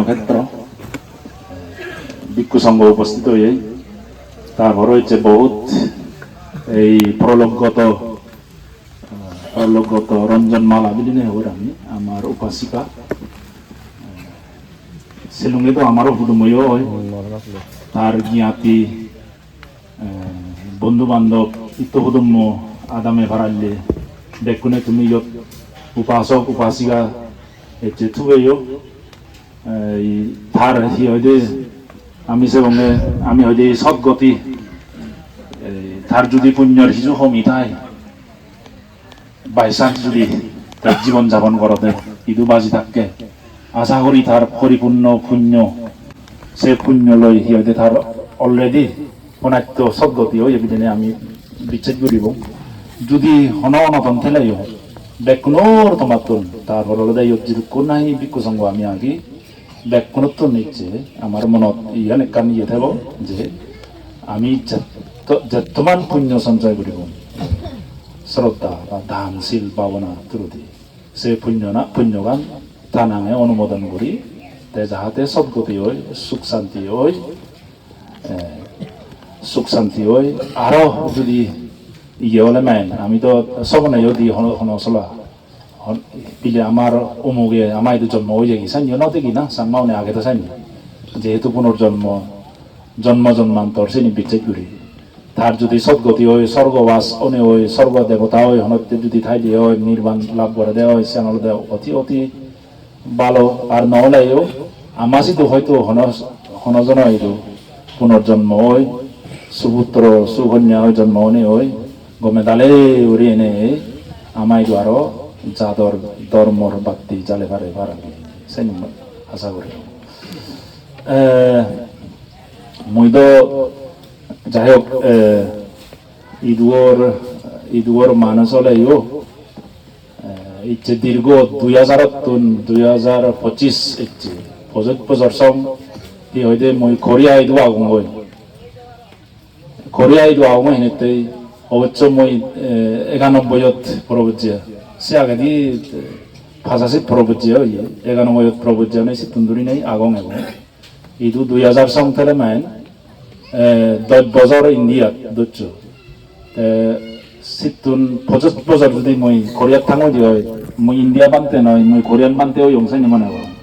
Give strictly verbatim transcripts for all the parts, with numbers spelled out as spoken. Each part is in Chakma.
ক্ষেত্র, ভিক্ষু সংঘ উপস্থিত হয়ে, তারপরে হচ্ছে বহুত এই প্রলোকগত, প্রলোকগত রঞ্জনমালা বিলিনে হয়ে আমি আমার উপাসিকা, শিলংয়ে তো আমারও হুদুময় হয়, তার জ্ঞাতি, eh, bondhu bandhop, itto hudummo, adame paralle, bekkune tumi iyot upasok, upasika ecche thubeyo. Eh, tar hi hoide, ami sebonge, ami hoide sotgoti, eh, tar judi punyor hiju homi thai, by chance judi tar jibon japon gorode, idu baji thakke, asa gori tar poripunno punyo, se punyo loi hi hoide tar already onatto sotgoti oye bidene ami bichej guribong. Judi hono onoton theleyo, bekkunor tomattun, tarpor olode iyot jidukkun nahi bhikkhu songho ami agi, bekkunottun icche amar monot iyan ekkan iye thebo je ami jetto-, jettoman punyo sonchoy guribong, sroddha ba dan, sil, bhabona through di, se punyo na, punyogan ta nange onumodon guri, te jahate sotgoti oi, suk santi oi, eh, suk santi oi, aro judi iye ole main, ami to sobone judi hono, hono sola, hon-, bile amar umuge ama idu jonmo oye gi, sanyo no degi na, Changma une age to sanyo. Jehetu punorjonmo, jonmo jonmantor sini bichej guri. Tar judi sotgoti oi, sorgobas one oi, sorgo debota oi, honotte judi thaide oi, nirban lab gorede oi, siyan olode oti oti bhalo, ar no oleyo ama sidu hoito hono, hono jono idu punorjonmo oi, suputro, sukonya oi, jonmo one oi, gome dale guri ene ama idu aro jador dhormor batti jale pare parapang. Sen asa guri. Eh, mui do jai hok, eh, iduor, iduor manuj oleyo, eh, icche dirgo dui hajarottun dui hajar pocchis icche, pojoj bojor song, hi hoide mui Korea idu agongoi. Korea idu agongoi hinette, obosso mui, eh, eganobboiyot probojje. Se agedi, eh, pachassit probojje oye, eganobboiyot probojje nei, sittun duri nei agong ebo. Idu dui hajar song tele main, eh, dosh bojor Indiat doccho. Te sittun pojoj bojor judi mui Koreat thangoi di oi, mui India bhante noi, mui Korean bhante oyong seni mone gorong.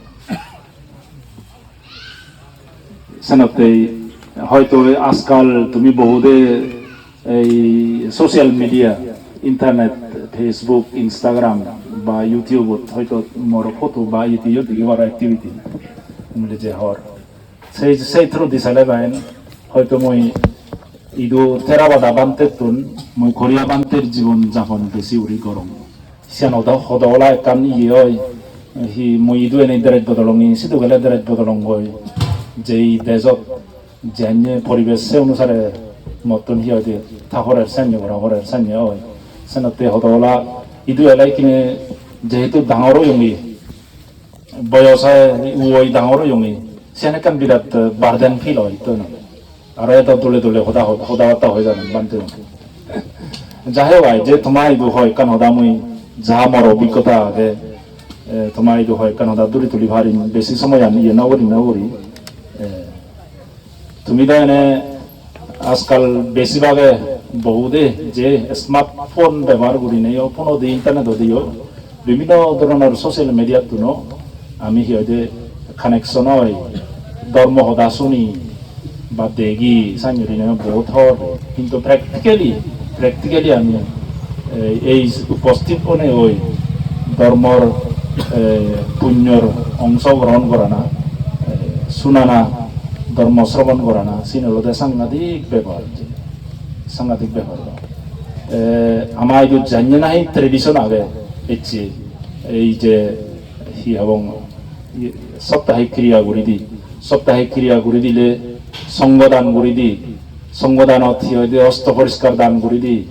Senottei hoito ajkal tumi bohude ei social media, internet, Facebook, Instagram ba YouTube-ot hoito mor photo ba iye tiye degi paro activity. Mile je hor. Sei, sei through di sale baen, hoito mui idu Theravada bhantettun, mui Korea bhanter jibon japon besi guri gorong. Siyan hodo, hodo ola ekkan iye oi, hi mui idu ene dress bodolongi, sidu gele dress bodolongoi, jei dejot, janye poribesh se onusare mottun hi hoide, tha porer sanye, gora porer sanye oi. Senotte hodo ola idu ele ikkine jehetu dangor oyongi, boyos oi, uoi dangor oyongi, siyan ekkan birat, eh, burden feel oi, to na? Aro eto dole dole hoda, hoda batta hoi jana, bhante. Jai hok, ai je toma idu hoi ekkan hoda mui, ja mor obhiggota age, eh, toma idu hoi ekkan hoda duri tuli parim, besi somoyan iye no guri, no guri. Eh, tumi do ene ajkal besibage bohude je smartphone bebohar gurineyo, phone odi, internet odiyo, bibhinno dhoronor social media-ttuno ami hi hoide connection oi, dhormo hoda suni ba degi, sannye gurinei bohut hor, hintu practically, practically ami, eh, ei uposthit onei oi dhormor, eh, punyor ongso grohon gorana, eh, sunana, dhormo srobon gorana, sini olode sangadik bepar, sangadik bepar. Eh, ama idu janye nahi tradition age, ecche, ei je hi hobong, i, saptahik kriya guri di, saptahik kriya guri dile songho dan guri di, songho danot hi hoide osto poriskar dan guri di,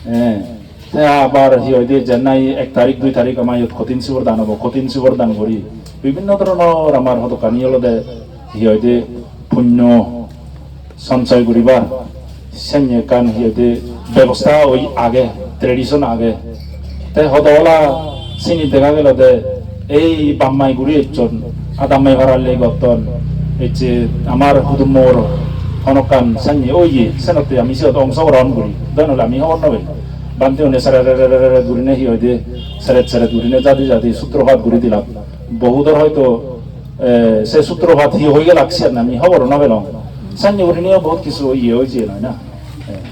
eh, te abar hi hoide jennai ek tarik, dui tarik ama iyot kothin sibor dan obo, kothin sibor dan guri, bibhinno dhoronor amar hodokkani olode hi hoide punyo sonchoy guribar senne ekkan hi hoide bebosta oi age, tradition age. Te hodo ola sini dega gelo de ei bammai guri ecchon, Adamme parallel gotton, ecche amar hudummor honokkan sanye oye, senotte ami siyot ongsogrohon guri. Don ole ami hobor no pei. Bhante une sere re re re re gurine hi hoide, seret seret gurine jadi jadi sutropat guri dilak. Bohudor hoito, eh, se sutropat hi hoi gelak siyan ami hobor no pelong. Sanye gurineyo bohut kisu iye oye noi na. Eh,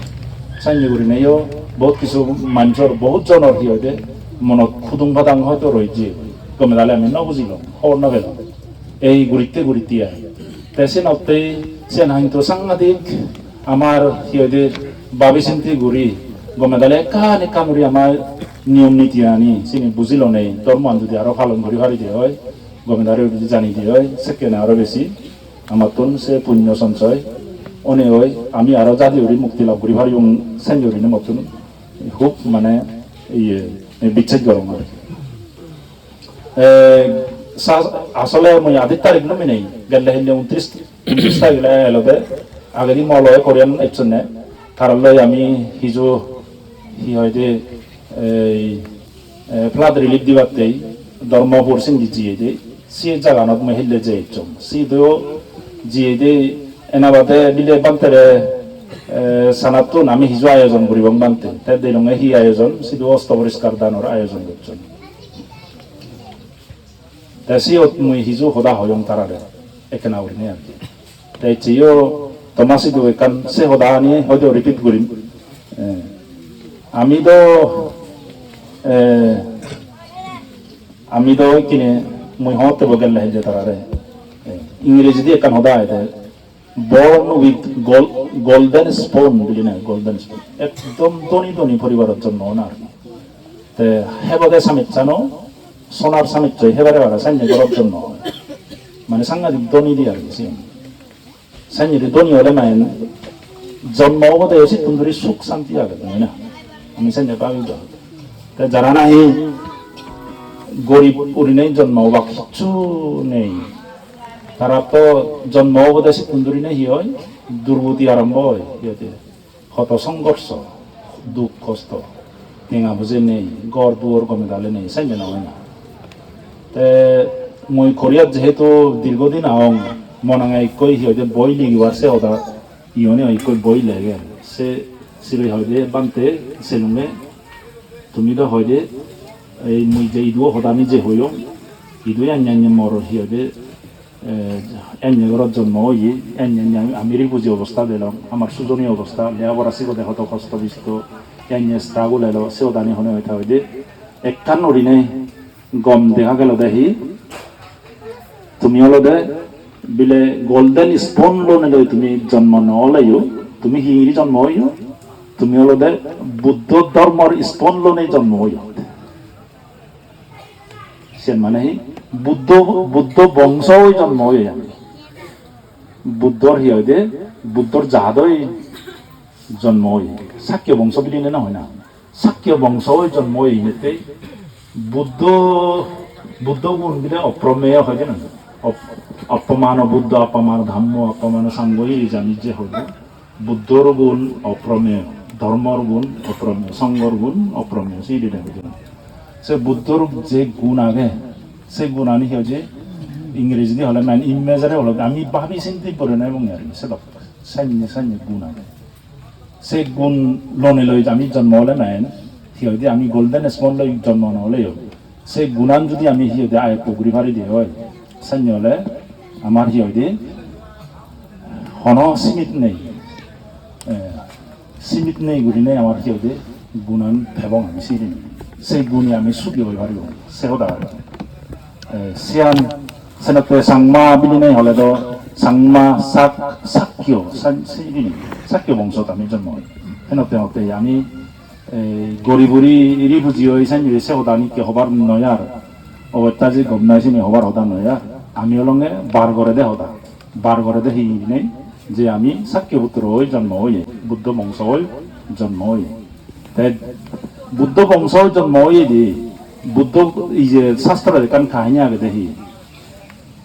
sanye gurineyo bohut kisu manjor, bohut jonor hi hoide, monot hudung padang hoito roije. Gome dale ami no bujilong, hobor no pelong. Ei guritte guritte ai. Te senotte siyan hintu sangadik amar hi hoide babi sinti guri gome dale ekkan ekkan guri amar niyom niti ani sini bujilonei dhormoan judi aro palon guri paride oi, gome dale judi janide oi, sekkene aro besi amattun se punyo sonchoy one oi, ami aro jadi guri mukti lab guri paribong, sen gurine mottun hub mane iye, bisses gorong ar ki. Eh, sa-, asole mui adit tarik no minei, gelle hille untris, untris tarik le elode, agedi mo loge Korean ecchonne, tara loi ami hiju, hi hoide, ei, eh, flood relief dibattei, Dharmapur sindi jiyede, si jaganot mui hille jei ecchong. Sidu jiyede, ena bade bile Bhantere, eh, sanattun ami hiju ayojon guribong Bhante. Te delonge hi ayojon, sidu osto poriskar danor ayojon gocchon. Te siyot mui hiju hoda hoyong tarare, ekkena gurinei ar ki. Te eccheyo toma sidu ekkan se hodani hoito repeat gurim. Eh, ami do, eh, ami do ikkine mui hotte bo gelle hille tarare. Eh, Ingrejidi ekkan hoda agede, born with gol-, golden spoon, bili na, golden spoon. Ekdom dhoni dhoni poribarot jonmo ona ar ki. Te hebode samechchano, sonar samechchoi hebare para sanye gorot jonmo oi. Mane sangadik dhoni di ar ki siyen. Sanye di dhoni ole mane jonmo obode sittun dhuri suk santi age, noi na? Ami sanye pabi do. Te jara nahi gorib gurinei jonmo obak hissu nei. Tara to jonmo obode sittun dhuri nei hi oi? Durgoti arombo oi, hi hoide? Hoto songhorsho, duk hosto, tenga poje nei, ghor duor gome dale nei, senne noi na. Te mui Koreat jehetu dirghodin aong, mo nange ikkoi hi hoide boi ligibar se hoda, iyone ikkoi boi leger. Se sire hoide Bhante selunge, tumi do hoide ei mui je idu hodani je hoyong, idu enne enne mor hi hoide, eh, enne gorot jonmo oye, enne enne ami, ami ribuji obostat elong, amar sujoni obostat, lepora sigode hoto hosto bisto, enne struggle elo, se hodani hone hoi ta hoide, ekkan gurinei gom dega gelode hi, tumi olode bile golden spoon lonei loi tumi jonmo no oleyo, tumi hingiri jonmo oyo, tumi olode Buddho dhormor spoon lonei jonmo oyo. Sen mane hi? Buddho, Buddho bongso oi jonmo oye ami. Buddhor hi hoide? Buddhor jadoi jonmo oye. Sakya bongso biline no hoi na. Sakya bongso oi jonmo oye hette Buddho, Buddho gun bile opromeyo hoide na. Op-, appamano Buddho, appamano Dhammo, appamano Sangho, ei jani je hoide. Buddhor gun opromeyo, dhormor gun opromeyo, songhor gun opromeyo, siyeni degong. Se Buddhor je gun age, se gunani hi hoide, Ingrejidi hole mane immeasurable, ami babi sinti pore noi ebong ar se dok, senne senne gun age. Se gun lonei loi ami jonmo ole mane, hi hoide ami golden spoon loi jonmo no oleyo. Se gunan judi ami hi hoide ayotto guri pari de oi, senne ole amar hi hoide hono simit nei, eh, simit nei gurinei amar hi hoide gunan pebong ami sirini. Se guni ami sugi oi paribong, se hoda ar ki. Eh, siyan senotte Changma bilinei hole do Changma Sak-, Sakyo, San-, sirini, Sakyo bongsot ami jonmo oi. Senotte hotte ami ei gori buri iri puji oi sanjuri se hodani ke hobar noi ar. Obosta je gom noi sini hobar hoda noi ar. Ami olonge bar gorede hoda. Bar gorede hi hinei je ami Sakya putro oi jonmo oye, Buddho bongso oi jonmo oye. Te Buddho bongso oi jonmo oye je Buddho ije sastro ekkan kahini agede hi.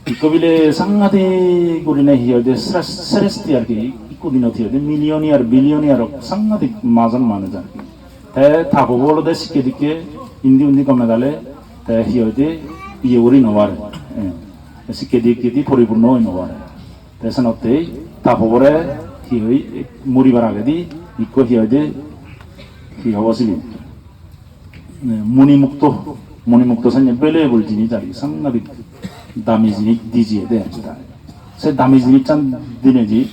Ikko bile sangadik gurine hi hoide sres-, sresti ar ki, ikko dinot hi hoide millionaire, billionaire sangadik majon manuj ar ki. Te ta pobo olode sikke dikke indi undi gome dale te hi hoide iye guri no pare. Eh. Sikke di, sikke di poripurno oi no pare. Te senottei ta pobore hi hoi, muribar agedi ikko hi hoide, hi hobo sibe? Moni mukto, moni mukto sanye valuable jinis ar ki, sangadik dami jinis di jiye de. Se dami jinissan dineji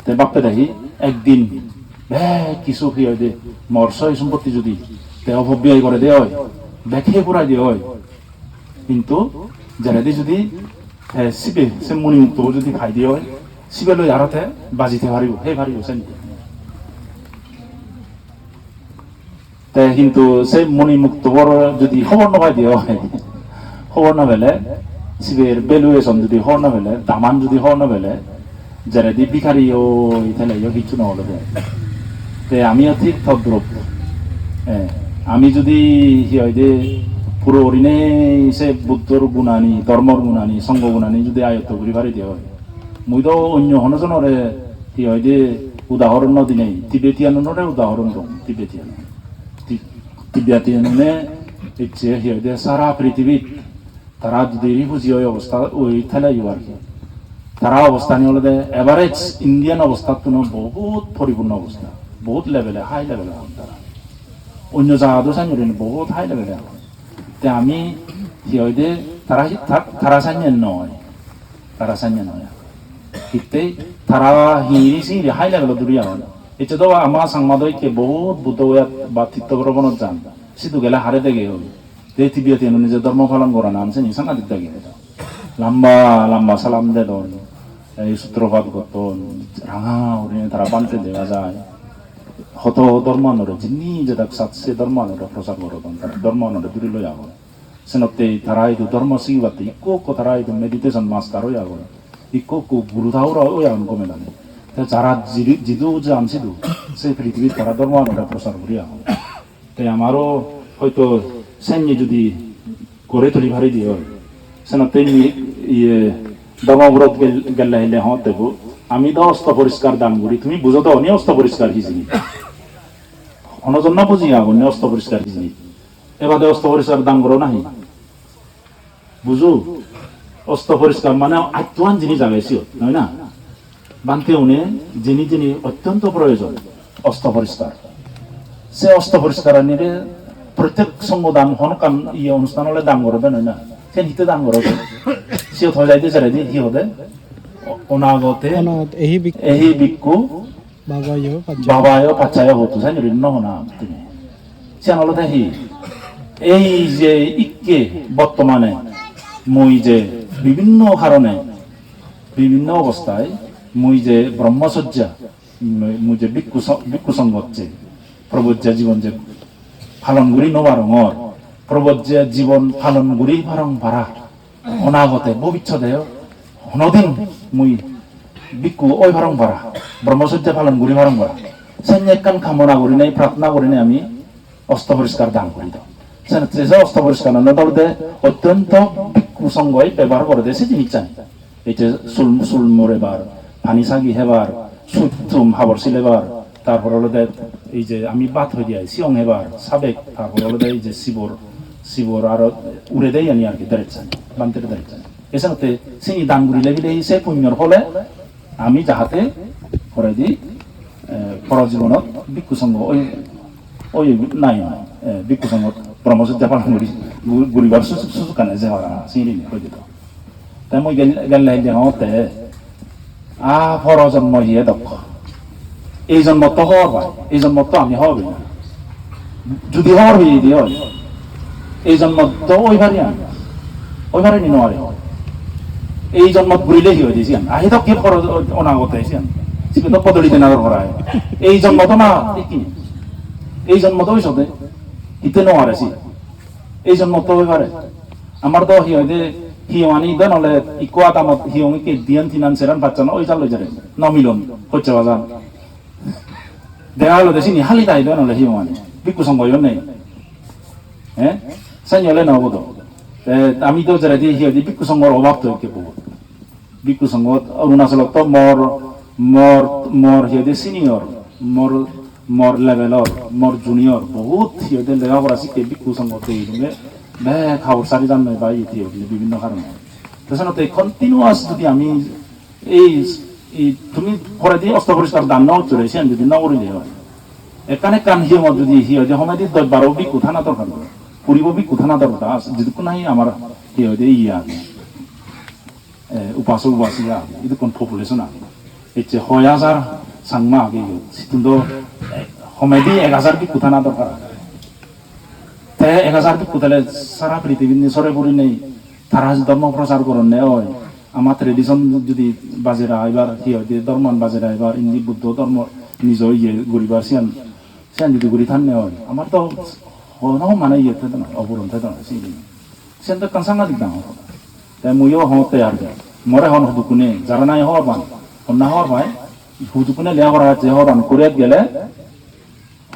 te bappe de hi ekdin bek kisu hi hoide, mor soy sompotti judi te opobyay gore de oi, bek he purai de oi, hintu jeredi judi te sibe se moni mukto judi pai de oi, sibe loi aro te baji te paribo, he paribo sanye. Te hintu se moni muktobor judi hobor no pai de oi, hobor no pele, siber valuation judi hobor no pele, daman judi hobor no pele, jeredi bikari oi, tele yo hissu no olode. Te amiyo thik todrup. Eh, ami judi hi hoide puro gurinei se Buddhor gunani, dhormor gunani, songho gunani judi ayotto guri pari de oi, mui do onyo hono jonore hi hoide udahoron no dinei, Tibetian unore udahoron dong, Tibetian. Ti-, Tibetian une ecche hi hoide sara prithibit tara judi refugee oi obostha oi thele yo ar ki. Tara obosthani olode average Indian obosthattuno bohut poripurno obostha, bohut level-e, high level-e agon tara. Onyo jagat o sanye gurinei bohut high level-e agon. Te ami hi hoide tara, ta-, tara sanye noi, tara sanye noi. Hittei tara hingiri singiri high level-ot duri agon. Ecche do ama Changma do ikke bohut Buddho goyat ba Tirtho Bhromon-ot jan. Sidu gele hare dege oi. Te Tibetian une je dhormo palon gorana an seni sangadik dege. Lamba lamba salam dedon. Ei sutropat gotton. Ranga gurinei tara bhante dega jai. Hoto dhormanore jinni jedak sat se dhormanore prochar gorodon. Tara dhormanore duri loi agon. Senotte tara idu dhormo sigibatte ikko ikko tara idu meditation master oi agon. Ikko ikko guru thakur oi agon gome dale. Te jara jidu, jidu jan sidu se prithibit tara dhormanore prochar guri agon. Te amaro hoito senne judi gori tuli pari de oi. Senotte iye Dharmapurot gel-, gelle hille hotte bo. Ami do osto poriskar dan guri. Tumi bujo do ni osto poriskar hi jinis? Hono jon no buji agon ni osto poriskar hi jinis? Ebade osto poriskar dan goro nahi? Bujo? Osto poriskar mane attuan jinis age siyot, noi na? Bhante une jini jini ottonto proyojon osto poriskar. Se osto poriskaranire prottek songho dan honokkan iye onusthan ole dan gorode noi na? Sen hitte dan gorode? Siyot hoi jaide jeredi hi hode? O-, onagote Onagote ehi bhikkhu ehi bhikkhu bhavayo paccayo. Bhavayo paccayo hotu, sanye guri no hona tumi. Siyan olode hi? Ei je ikke bortomane mui je bibinno harone, bibinno obostai mui je brahmacharya, mui, mui je bhikkhu so-, bhikkhu songhot je probojja jibon je palon guri no parongor, probojja jibon palon guri parong para. Onagote, bobissote, honodin mui bhikkhu oi parong para, brahmacharya palon guri parong para. Senne ekkan kamona gurinei, prarthona gurinei ami osto poriskar dan guri do. Sen-, se, se osto poriskar nonde olode ottonto bhikkhu songhoi bebohar gorede se jinissan. Ei je sul, sul murebar, pani sagi hebar, suttum habor silebar, tarpor olode ei je ami bhat hoi di ai, siyong hebar, sabek, tarpor olode ei je sibor, sibor aro urede iyani ar ki, dress ani, bhantere dress ani. Esenotte sini dan gurile bile se punyor phole ami jahate poredi, eh, poro jibonot bhikkhu songho oi, oi nai, eh, bhikkhu songho brahmacharya palon guri, gu-, guribar su-, sujukkan eje para, sini hoi dido. Te mui gel-, gelle hille hongotte, ah, poro jonmo iye dok. Ei jonmot to hobor pai, ei jonmot to ami hobor pai na. Judi hobor pai di oi, ei jonmot to oi pari ami. Oi pari ni no pari? Ei jonmot gurile hi oi di siyan? Ahi dok ki poro onagote siyan? Sibe to bodoli dena dorkar age. Ei jonmot to na, ei ki? Ei jonmot to oi sode. Hitte no pare si? Ei jonmot to oi pare. Amar do hi hoide, hiyongani do nole ikko adamot hiyong ikke diyan tinan seran pachan oi jalloi jare. No milon, hocche bajan. Dega gelo de sini hali tai do nole hiyongani. Bhikkhu songho yo nei. Eh? Sanye ole no obo do. Te ami do jeredi hi hoide bhikkhu songhor obab to ikke bohut. Bhikkhu Sanghot Arunachalot to mor, mor, mor hi hoide senior, mor, mor levelor, mor junior, bohut hi hoide lega pora sikke Bhikkhu Sanghot degidunge, bek habor sari jannoi ba iyot hi hoide bibhinno karone. Te senotte continuous jodi ami ei, ei tumi poredi osto poriskar dan no gocchore, siyan jodi no gurile oi, ekkan ekkan hiyongot jodi hi hoide homedi dosh baro bhikkhu thana dorkar oi, kuri bo bhikkhu thana dorkar oi, jidukkun nahi amar hi hoide iye age, eh, upasok upasika age, idukkun population age. Ecche hoi hajar Changma age iyot, sittun do, eh, homedi ek hajar bhikkhu thana dorkar age. Te ek hajar bhikkhu thele sara prithibit ni sore puri nei, tara dhormo prochar goronne oi, ama tradition jodi bajei raibar, hi hoide dhorman bajei raibar, indi Buddho dhormo nijo iye guribar siyan, siyan jodi guri thanne oi, amar do hono mane iye thede noi, opuron thede noi, sini. Siyan do ekkan sangadik dangor hoda. Te muiyo hongotte ar ki. More hon hudukkune, jara nahi hobor pan, honna hobor pai, hudukkune lepora gocche hobor pan, Koreat gele,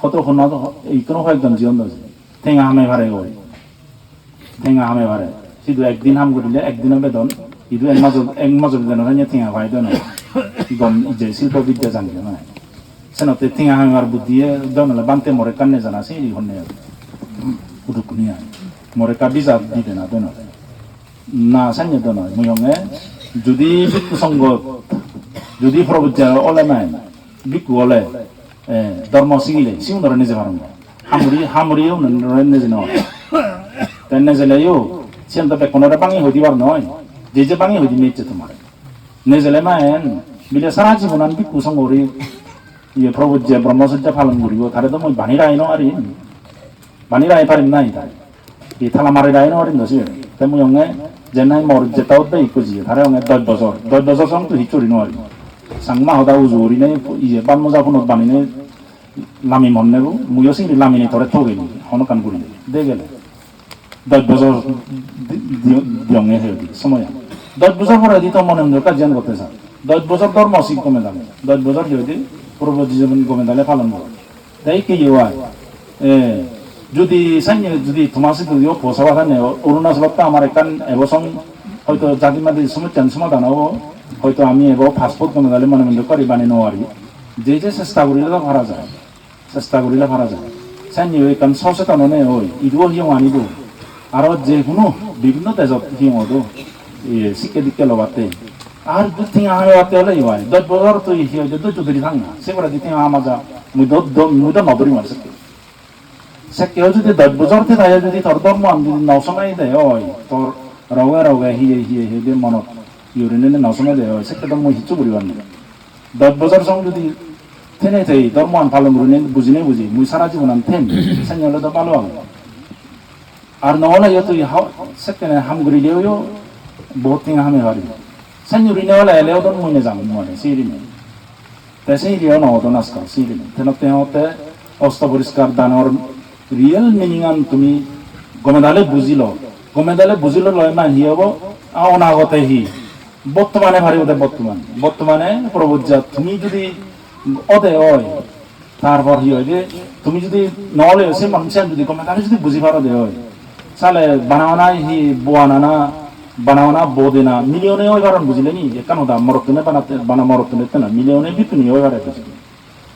hoto honna do, ikkunu hoyekjon jiyon do je. Tenga hamei pare oi. Tenga hamei pare. Sidu ekdin ham gorile, ekdino bedon, idu ek majo, ek majo bedon hanye tenga pai do noi. Gom ije silpo bidya janiye noi. Senotte tenga hamebar buddhiye don ole bhante more ekkan nejana siri honne. Hudukkune ai. More ekka visa di dena don ole. Na, sanye don noi. Mui honge, judi bhikkhu songho, judi probojja ole nai, bhikkhu ole, eh, dhormo sigile, sigunore neje parong. Hamuri, hamuri unore neje noi. Te nejeleyo, siyan do bekkunore bangi hoi dibar noi. Je je bangi hoi dinei ecche tomare. Nejele maen, bile sara jibonan bhikkhu songho guri, iye, probojja, brahmacharya palon guribo, tare do mui bani rai no parim. Bani rai parim nai tare. Ei tala mari rai no parim do sibe. Te mui honge, je nai mor jeta udde ikko jiye, tare honge dosh bojor. Dosh bojor song tui hissu guri no parim. Changma hoda uju gurinei, iye, ban moja punot baninei, lami mon nebo, muiyo singiri laminei tore togei ni, hono ekkan gurinei. De gele. Dosh bojor di-, di-, diyonge he hoide, somoyan. Dosh bojor poredi to mone mone ekka jiyan gotte sar. Dosh bojor dhormo sik gome dale. Dosh bojor he hoide, probojja jibon gome dale palon goro. Te ikke yo ai. Eh, judi sanye, judi toma sidu yo posa bata ne, Arunachalot to amar ekkan ebo song hoito jadi madi somossyan somadhan obo. Hoito ami ebo passport gome dale mone mone kori bani no pari. Je je chesta gurile do para jai. Chesta gurile para jai. Sennye oi ekkan soseton one oi, iduo hiyong anibo. Aro je hono bibhinno dejot hiyong odo, iye, sikke dikke lobatte. Ar judi tenga hamebatte ole iyo ai, dosh bojor tui hi hoide dojjo duri thang na. Se poredi tenga hama ja, mui do, do, mui do no durim ar sekke. Sekke o judi dosh bojor te dayo judi tor dhormo an judi no somei de oi, tor roge roge hiye hiye hiye de monot yurine no somei de oi, sekke do mui hissu guribar nei. Dosh bojor song judi thene thei dhormoan palon gurinei bujinei buji mui sara jibonan them, senne ole do bhalo agey. Ar no ole yo tui ha-, sekkene ham gurileo yo bohut tenga hamei paribe. Senne gurinei ole eleo don mui nejang mone, sirine. Te sirine no odon ajkal sirine. Te no te hote osto poriskar danor real meaning an tumi gome dale bujilo. Gome dale bujilo loi man hi obo? A onagote hi? Bottomane pari ode bottoman. Bottomane probojja tumi judi ode oi, tarpor hi oi de, tumi judi no ole se manuchan judi gome dale judi buji paro de oi. Sale bana bana hi bo anana, bana bana bo dena, million-e oi paron bujile ni? Ekkan hoda morottune banatte, bana morottune tena, million-e bittune oi pare bujile.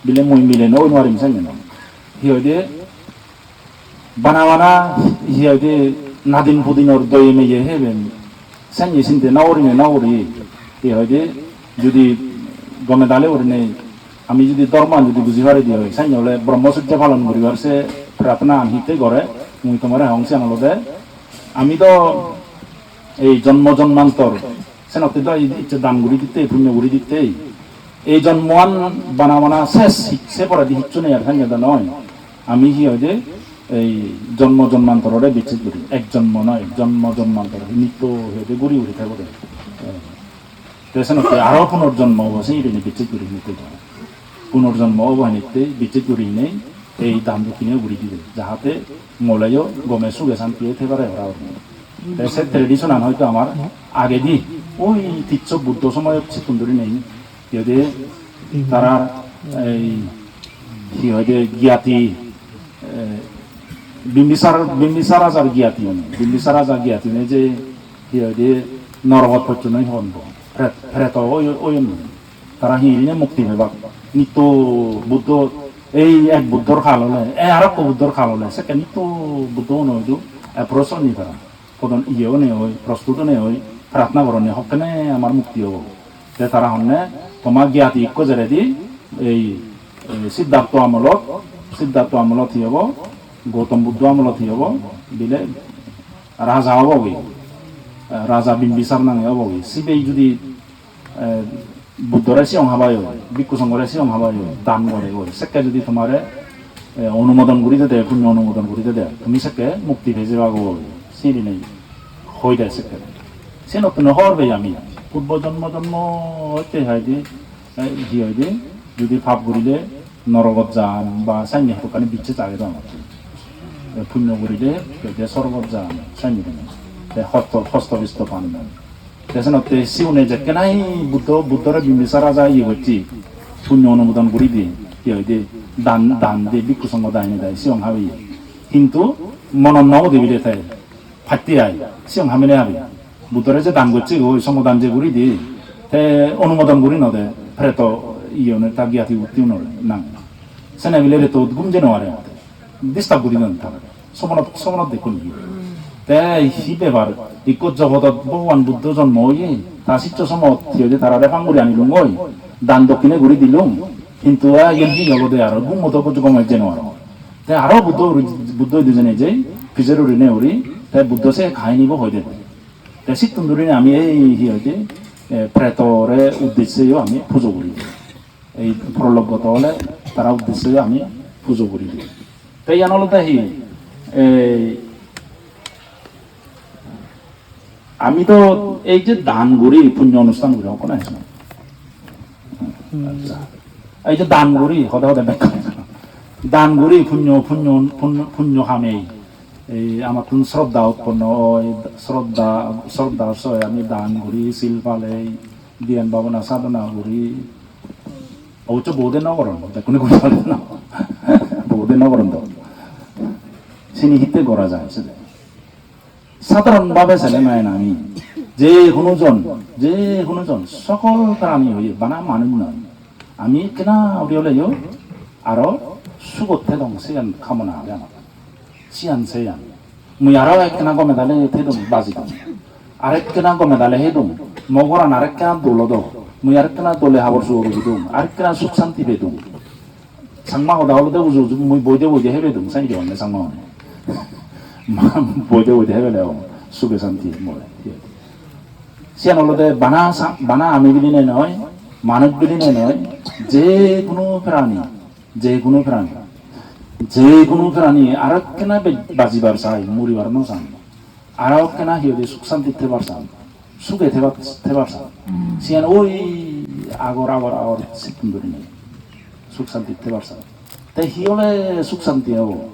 Bile mui mile no oi nwarim senne no. Hi hoide, bana bana, hi hoide, nadin pudinor doye meye heben. Senne sinte no gurine no guri. Hi hoide, judi gome dale gurine, ami judi dhorman judi buji pari di oi, senne ole Brahmacharya palon guribar se pratna an hitte gore, mui tomare hong siyan olode, ami do ei jonmo jonmantor, senotte do ei icche dan guri ditte, punyo guri ditte. Ei jonmoan bana bana ses, se poredi hissu nei ar senne do noi. Ami hi hoide, ei jonmo jonmantorore bicches guri, ek jonmo noi, jonmo jonmantor, nitto hi hoide guri guri thebo de. Eh, te senotte aro punorjonmo obo, se irini bicches guri nitto. Punorjonmo obo henitte bicches guri hinei ei dan dokkine guri dibe, jahate moleyo gome suge santiye thei pare ora uri. Te se tradition an hoyto amar agedi oi tijso Buddho somoyot sittun duri nei. Iyot tarar ei hi hoide giyati, eh, Bimbisar, Bimbisar rajar giyati, Bimbisar rajar giyati ne je hi hoide norogot pocchonoi hon bo. Pret, preto oy-, oyon. Tara hi hine mukti pebak? Nitto Buddho, ei ek Buddhor kal ole, ei arokko Buddhor kal ole, sekke nitto Buddho ono idu approach oni tara. Podon iye one oi, prostut one oi, prarthana goroni, hokkene amar mukti obo. Te tara honne, toma giyati ikko jeredi, ei, ei Siddhartho amolot, Siddhartho amolot hi obo? Gautam Buddho amolot hi obo? Bile raja obo gi. Raja Bimbisar nange obo gi. Sibe judi, eh, Buddhore siyong habai oi, Bhikkhu Songhore siyong habai oi, dan gore oi, sekke judi tomare, eh, onumodon guri dede, punyo onumodon guri dede, tumi sekke mukti pei jeba goi, sirinei hoi de sekke. Senottun hobor pei ami, purbo jonmo jonmo hoite hoide, eh, hi hoide, judi pap gurile norogot jam ba sanne hokkani bicches age do amattun. Eh, punyo gurile, te sorgot jam, sanne. Te hosto, hosto bisto pan. Te senotte siune jekke nahi Buddho, Buddhore Bimbisar raja iye gocche, punyo onumodon guri di, iye hoide dan, dan di, Bhikkhu Songho dagine dai, siyong habeye. Hintu monot no udi bile te, patte ai, siyong hamine habe. Buddhore je dan gocche goi, Songho dan je guri di, te onumodon guri no de, preto iye one ta giyati utti unore nang. Sene bile reto gum je no are. Disturb guri don tara. Somonot, somonot dekkun hi. Te hi bebar, ikko jogodot Bhogoban Buddho jonmo oye, ta siccho somot hi hoide tarare pang guri anilung oi, dan dokkine guri dilung, hintu a iyen hi olode aro, gummo do gomej jeno aro. Te aro Buddho uri, Buddho idu jene je, pijer urine uri, te Buddho se kahinibo hoi de. Te sittun durinei ami ei hi hoide, eh, pretore uddesseyo ami pujo guri. Ei prolobgoto ole tara uddesseyo ami pujo guri di. Te iyan olode hi, ei, ami do ei je dan guri, punyo onusthan guri, hokkon ahi. Accha. Ei je dan guri, hode hode bek. Dan guri, punyo, punyo, punyo, punyo hamei. Ei amattun sroddha utponno oi, sroddha, sroddha soy ami dan guri, sil palei, dhyan bhabona sadhona guri. Obosso bohude no goron, bekkune guri pare na. Bohude no goron do. Sini hitte gora jai sede. Sadharon bhabe sele mane ami, je hono jon, je hono jon, sokol prani hoye, bana manuj noi. Ami ekkena uri oleyo aro sugot thedong, siyan kamona age amar. Siyan seyan. Mui aro ekkena gome dale thedong, bajidong. Arekkena gome dale hedong. Mo goran arekkena dol odo. Mui arekkena dole habor subor udidong. Arekkena suk santi pedong. Changma hoda olode uju uju mui boide boide hebe dong, santi honne Changma hone. Boide boide hebe le o, suge santi more. Siyan olode bana sa-, bana ami biline noi, manuj biline noi, je hono prani, je hono prani, je hono prani arekkena be-, bajibar sai, muribar no sai. Aro ekkena hi hoide suk santi thebar san, suge thebar, thebar san. Siyan oi agor, agor, agor sittun durinei suk santi thebar san. Te hi ole suk santi obo?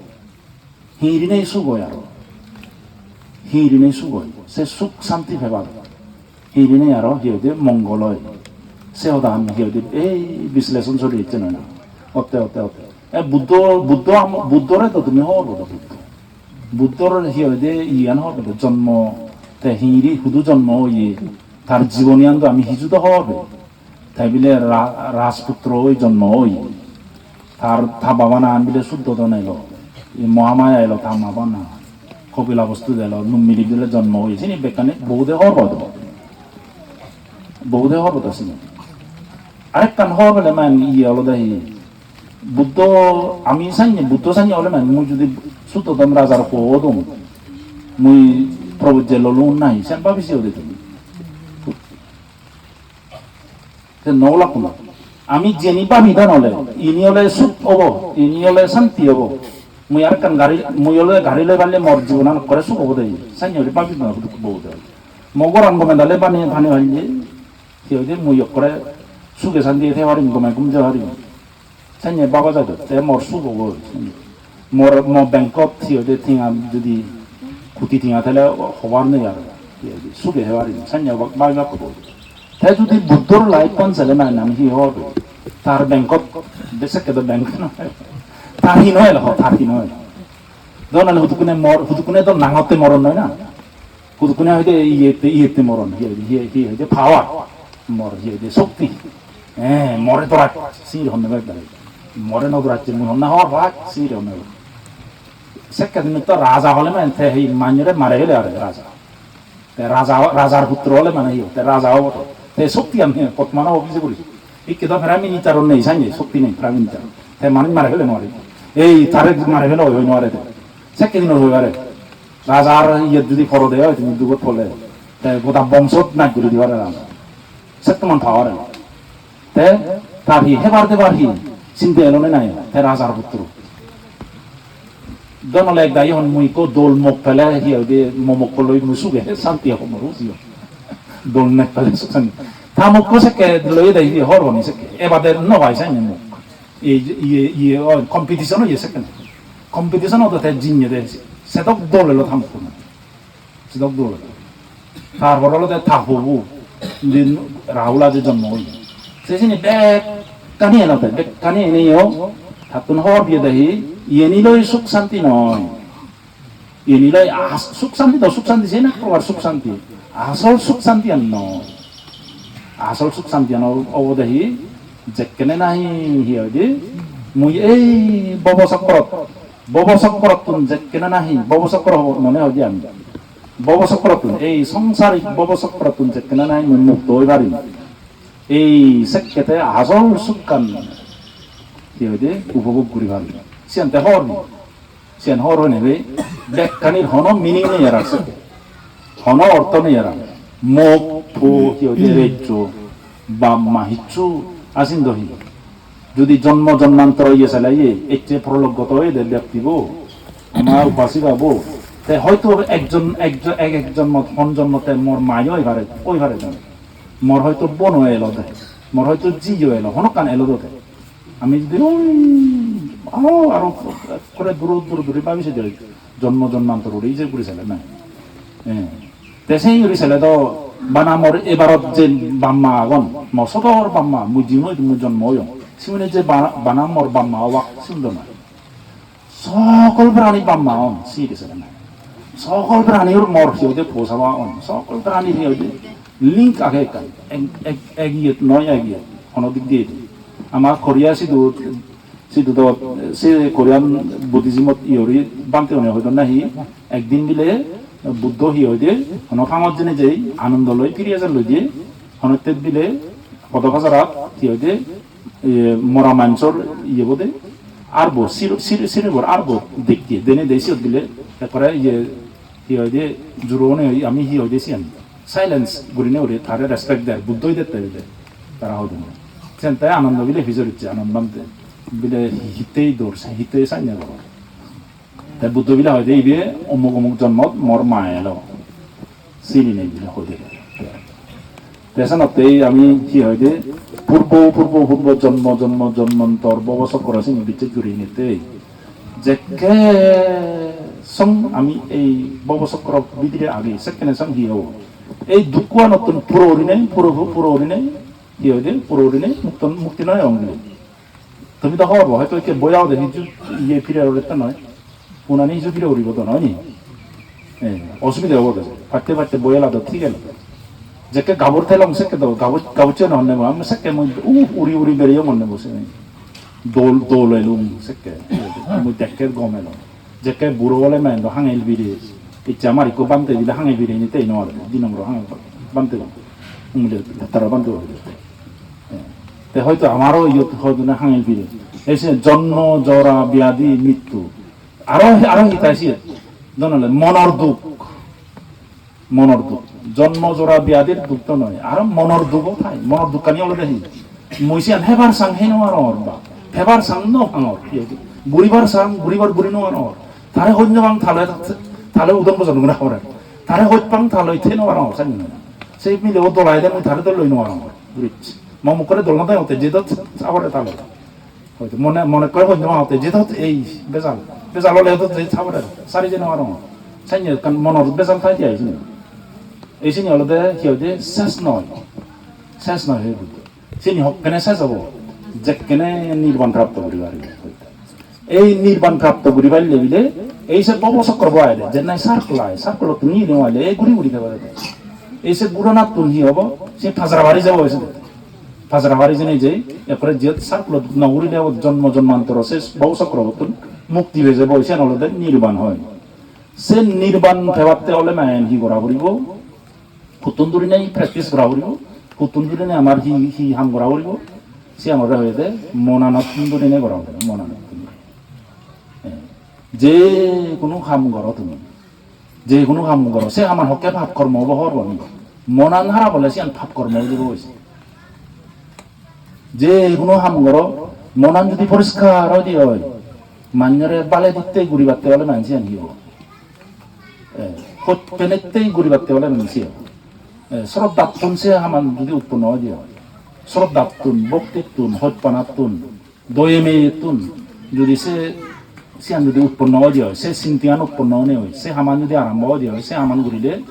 Hi rinei suk oi aro? Hi rinei suk oi? Se suk santi pebar. Hi rinei aro hi hoide mongol oi? Se hodahan hi hoide ei bisleson sori ecche noi na? Otte, otte, otte. E Buddho, Buddho am-, Buddhore to tumi hobor podo Buddho. Buddhor hi hoide iyan hobor podo, jonmo, te hingiri hudu jonmo oye, tar jiboniyan do ami hiju do hobor pei. Te bile ra-, Rajputro oi jonmo oi. Tar, ta baba naan bile Suddhodon elo. Ei Mohamaya elo ta baba naan. Kopilabostu elo, Lumbini bile jonmo oi. Sini bekkani bohude hobor podo. Bohude hobor podo sini. Arekkan hobor pele man iye olode hi. Buddho, ami sanye, Buddho sanye ole man, mui judi Suddhodon rajar po odong, mui probojje lolung nahi, sen babi se ode tumi. Te no lakkuno. Ami jeni babi dan ole, ini ole suk obo, ini ole santi obo. Mui arekkan gari, mui ole gari loi palle mor jibonan ekkore suk obo de. Sanye ole babi dan ole suk obo de. Mo goran gome dale pani, pani hoye. Hi hoide mui ekkore suge santi thei parim, gome gum jei parim. Sanye baba jai do, te mor suk obo. Mor, mo bankot hi hoide tenga judi koti tenga thele hobar nei aro. Hi hoide suge thei parim, sanye ba-, babibak obo. Te judi Buddhor life-an sele mane ami hi hobo? Tar bankot, de sekke do bank noi. Tar hi noi elo, tar hi noi elo. Do nale hudukkune mor, hudukkune do nangotte moron noi na. Hudukkune hoide iyette, iyette moron, hi hoide, hi, hi hoide power, mor hi hoide shokti. Eh, more doraj, sir honne bek dare. More no dorajje, mui honna hor bak, sir honne bek. Sekke din to raja hole mane te hi manjore mare hele are raja. Te raja, rajar putro ole mane hi, te raja obo to. Te shokti an hi, Potmana obo bije guri. Ikke do Prime Minister on nei, sanye shokti nei Prime Minister. Te manuj mare fele no pare. Ei tare mare fele hoi no pare te. Sekke din hoi pare. Rajar iye judi poro de oi, tumi dugot pole. Te goda bongsot naj guri di pare raja. Settoman power elo. Te tar hi hebar debar hi sinte elo ne nai, te rajar putro. Don ole ek dagi hon mui ikko dol mok pele hi hoide mo mokko loi mui suge santi obo moru jiyo. Dol nek pele suk santi. Ta mokko sekke loi de hi hor honi sekke. Ebade no pai sanye mok. Ei je, iye, iye, oh, competition oye sekke. Competition odo te jinye de. Sedok dol elo ta mokko. Sidok dol. Tar por olode ta pobo, jin Rahul aje jonmo oye. Se sini bekkani elode, bekkani eneyo, tattun hobor diye de hi, iyeni loi suk santi noi. Iyeni loi as-, suk santi do suk santi, se na probar suk santi. Asol suk santi an noi. Asol suk santi an o-, obode hi, jekkene nahi hi hoide, mui ei bobo sokkorot, bobo sokkorottun jekkene nahi, bobo sokkoro mone hoide ami. Bobo sokkorottun, ei songsarik bobo sokkorottun jekkene nahi mui mukto oi parim. Ei sekkete asol sukkan, hi hoide, upobhog guri parim. Siyan te hor ni. Siyan hor hoi nebe, bekkanir hono meaning nei arar sekke. Hono ortho nei arar. Mok, po, hi hoide, rejjo, bap ma hissu asin do hi. Judi jonmo jonmantoro iye sele iye, ecche porolokgoto oyede byaktibo, ama upasika bo, te hoito ekjon, ekjon, ek ek jonmot, hon jonmot te mor mayo oi pare, oi pare jane. Mor hoito bono elo de, mor hoito jiyo elo, honokkan elo do de. Ami judi oi, aro, aro ekkore duro, duro, duro babi sede oi, jonmo jonmantor uri ije guri sele na. Eh. Te sei guri sele do bana mor ebarot je bamma agon, mo sodor bamma, mui jimoi mui jonmo oyong. Simune je ba-, bana mor bamma obak sigun do noi. Sokol prani bamma on, si guri sele noi. Sokol pranior mor hi hoide posaba on. Sokol prani hi hoide link age ekkan. Ek, ek, ek iyot noi ek iyot. Hono dik diye. Ama Korea sidu Sidu do, se Korean Buddhism-ot iyori bhante hone hoidon nahi, ekdin bile Buddho hi hoide, hono pangot jene jei, Anondo loi, Piri Hajar loi je, hono tet bile, podo pajarat, hi hoide, e, mora manjor iye bode, arbo, sir-, sir-, sirebor arbo dekke, dene de siyot bile, ekkore iye, hi hoide, juro hone ami hi hoide siyan, silence gurine uri, tare respect der, Buddho idette bile, tara hodon. Sen te Anondo bile pijor icche, Anand bhante. Bile hittei dor, se hittei sanye goror. Te Buddho bile hoide ibe omuk omuk jonmot mor ma elo. Sini nei bile hoide. Te senottei ami hi hoide purbo, purbo, purbo jonmo, jonmo, jonmantor bobo sokkoro sini bicchej guri inette. Jekke song ami ei bobo sokkoro bidire agi, sekkene song hi obo? Ei dukkuanottun puro gurinei, puro, puro gurinei, hi hoide? Puro gurinei mukto, mukti noi ong bile. Tumi do hobor po, hoito ikke boi agede hissu iye pire urette noi. Punani hissu pire uribo do noi ni? Eh, osubide obo de. Patte patte boi ela do thik elo. Jekke gabur thelong sekke do, gabur, gabur chiyone honne mo, ami sekke mui, uh, uri uri bereyong honne mo se. Dol, dol elung sekke. Mui dekke gom elo. Jekke buro ole men do hangel bire. Icche amar ikko bhante bile hangel bire ni tei no aro. Di nombor hangel bhante. Umile tara bhante oi. Eh. Te hoito amaro iyot hoito na hangel bire. Ei se jonmo, jora, byadi, mrittu. Aro, aro hi tai siye? Don ole monor duk. Monor duk. Jonmo jora byadir duk do noi. Aro monor dugo thai. Monor dukkani olode hi? Mui siyan hebar sang hei no arongor ba. Hebar sang no pangor. Guribar sang, guribar guri no arongor. Tare hoj no pang tale, tale udon bojon guna hore. Tare hoj pang tale the no arongor, sang no. Sei mile o dolai de mui tare dol loi no arongor. Gurich. Mo mukkore dol no de ote je dot sabore tale. Hoito mone, mone kore hoi no pang te je dot ei bejal. Bejal ole dot je thabore sari je no parong. Sanye ekkan monor bejal thai jai sini. Ei sini olode hi hoide ses noi. Ses noi hoi Buddho. Sini hokkene ses obo? Jekkene nirban prapto guri paribe. Ei nirban prapto guri parile bile ei se bobo sokro bo aide. Jennai circle ai, circle-ottun ni ne aile ei guri guri thebo de. Ei se guranattun hi obo? Se pajara bari jabo se. Pajara bari jeinei je, ekkore jiyot circle-ot no gurile o jonmo jonmantoro se bhobo chokrobottun mukti pei jebo, siyan olode nirban hoi. Se nirban pebatte ole maen hi gora puribo? Huttun durinei practice gora puribo, huttun durinei amar hi, hi ham gora puribo, siyan olode hoyede monanottun durinei gora puribo, monanottun. Eh, je hono ham goro tumi, je hono ham goro, se haman hokke pap kormo obo hobor pon ni? Monan harap ole siyan pap kormo obo hoise. Je hono ham goro, monan jodi poriskar oi de oi, manjore bale ditte guribatte ole manj siyan hi obo? Eh, hoj penettei guribatte ole manj siyan. Eh, sroddhattun se haman jodi utponno oi de oi, sroddhattun, bhoktittun, hojpanattun, doye meyettun jodi se, siyan jodi utponno oi de oi, se sintigan utponno one oi, se haman jodi arombo oi de oi, se haman gurile,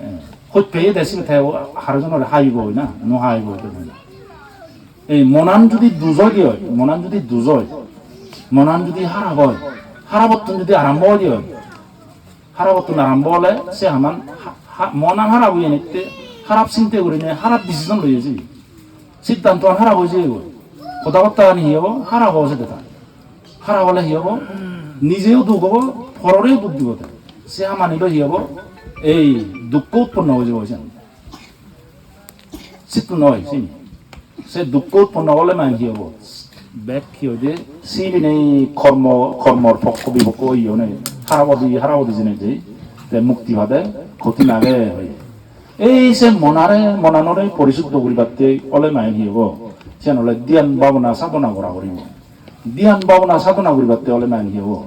eh, hoj peye de sibe te haro jonore haibo oi na, no haibo oi de oi na. Ei monan jodi duj oi de oi, monan jodi duj oi, monan jodi harap oi, harapottun jodi arombo oi de oi, harapottun arombo ole se haman ha-, ha-, monan harap oye nette, harap sinte gurinei harap decision loye sibe. Siddhantoan harap oi jeyegoi. Hoda batta ani hi obo? Harap obo sede ta. Harap ole hi obo? Nijeo duk obo, pororeo duk dibo te. Se hamani loi hi obo? Ei dukko utponno oi jebo siyan. Sitto noi sini. Se dukko utponno ole mane hi obo? Bek hi hoide, silinei kormo, kormor pokko bipokko oye onei. Harap odi, harap odi jinei de. Te mukti pade, hotin age hoye. Ei se monare, monanore porisuddho guribatte ole mane hi obo? Siyan ole dhyan bhabona sadhona gora puribo. Dhyan bhabona sadhona guribatte ole mane hi obo?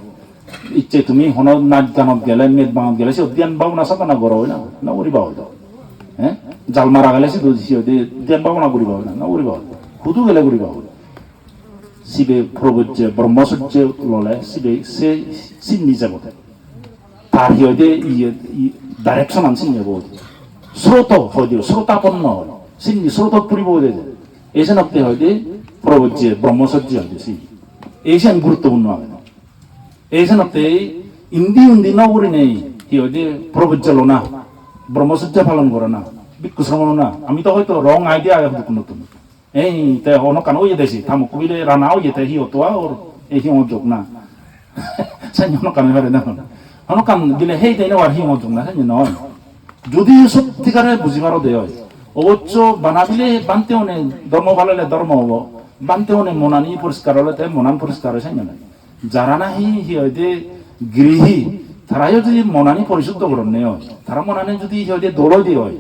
Icche tumi hono naj ganot gele, med bangot gele, siyot dhyan bhabona sadhona goro oi na? No guriba oi do. Eh? Jal mara gele sidu, siyot dhyan bhabona guriba oi na? No guriba oi do. Hudu gele guriba oi do. Sibe probojje, brahmacharya lole, sibe se sinni jebote. Tar hi hoide iye, i-, direction an sinni jebo. Sroto hoide, srotaponno oi. Sinni srotot puribo hoide. Ei senotte hoide probojje, brahmacharya hoide si. Ei sen guruttopurno age. Ei senotte indi undi no gurinei hi hoide probojja lona, brahmacharya palon gorana, bhikkhu sromon ona. Ami to hoito wrong idea age hudukkun notun. Ei te honokkan oye desi, tamukku bile rana oye te hi oto ar ei hi ojok na. Sen honokkan oi pare na. Honokkan bile hei te no ar hi ojok na, sen noi. Judi sottikare buji paro de oi, obosso bana bile bhante hone dhormo palele dhormo obo, bhante hone monani poriskar ole te monan poriskar oi, sen noi. Jara nahi hi hoide grihi, tarayo judi monani porisuddho goronne oi, tara monani judi hi hoide dol oide oi,